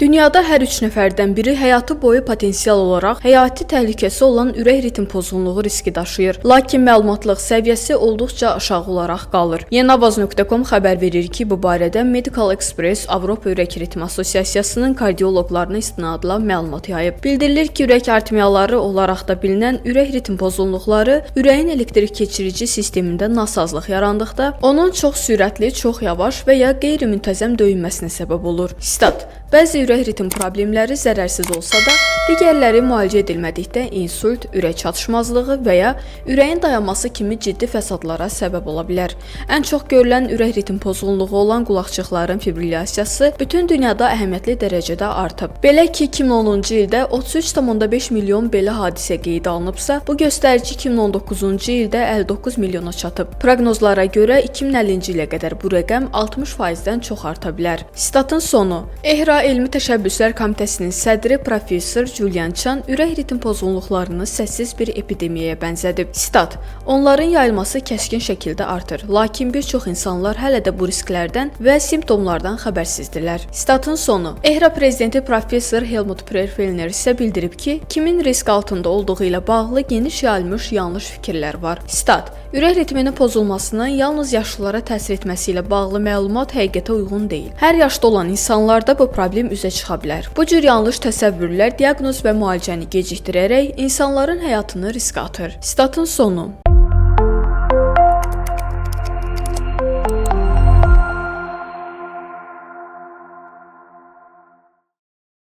Dünyada hər 3 nəfərdən biri həyatı boyu potensial olaraq həyati təhlükəsi olan ürək ritm pozğunluğu riski daşıyır. Lakin məlumatlıq səviyyəsi olduqca aşağı olaraq qalır. Yeniavaz.com xəbər verir ki, bu barədə Medical Express Avropa Ürək Ritmi Assosiasiyasının kardioloqlarına istinadla məlumat yayıb. Bildirilir ki, ürək aritmiyaları olaraq da bilinən ürək ritm pozğunluqları ürəyin elektrik keçirici sistemində nasazlıq yarandıqda onun çox sürətli, çox yavaş və ya qeyri-müntəzəm döyünməsinə səbəb olur. Stat: Bəzi ürək ritm problemləri zərərsiz olsa da, digərləri müalicə edilmədikdə insult, ürək çatışmazlığı və ya ürəyin dayanması kimi ciddi fəsadlara səbəb ola bilər. Ən çox görülən ürək ritm pozğunluğu olan qulaqçıqların fibrilyasiyası bütün dünyada əhəmiyyətli dərəcədə artıb. Belə ki, 2010-cu ildə 33,5 milyon belə hadisə qeydə alınıbsa, bu göstərici 2019-cu ildə 59 milyona çatıb. Proqnozlara görə 2050-ci ilə qədər bu rəqəm 60%-dən çox arta bilər. Statın sonu. EHRA Elmi Təşəbbüslər Komitəsinin sədri professor Julian Chan ürək ritm pozğunluqlarını səssiz bir epidemiyaya bənzədib. Stat: Onların yayılması kəskin şəkildə artır, lakin bir çox insanlar hələ də bu risklərdən və simptomlardan xəbərsizdirlər. Statın sonu. EHRA prezidenti professor Helmut Prerfelner isə bildirib ki, kimin risk altında olduğu ilə bağlı geniş yayılmış yanlış fikirlər var. Stat: Ürək ritminin pozulmasının yalnız yaşlılara təsir etməsi ilə bağlı məlumat həqiqətə uyğun deyil. Hər yaşda olan insanlarda bu problem üzə çıxa bilər. Bu cür yanlış təsəvvürlər diaqnoz və müalicəni gecikdirərək insanların həyatını riskə atır. Statın sonu.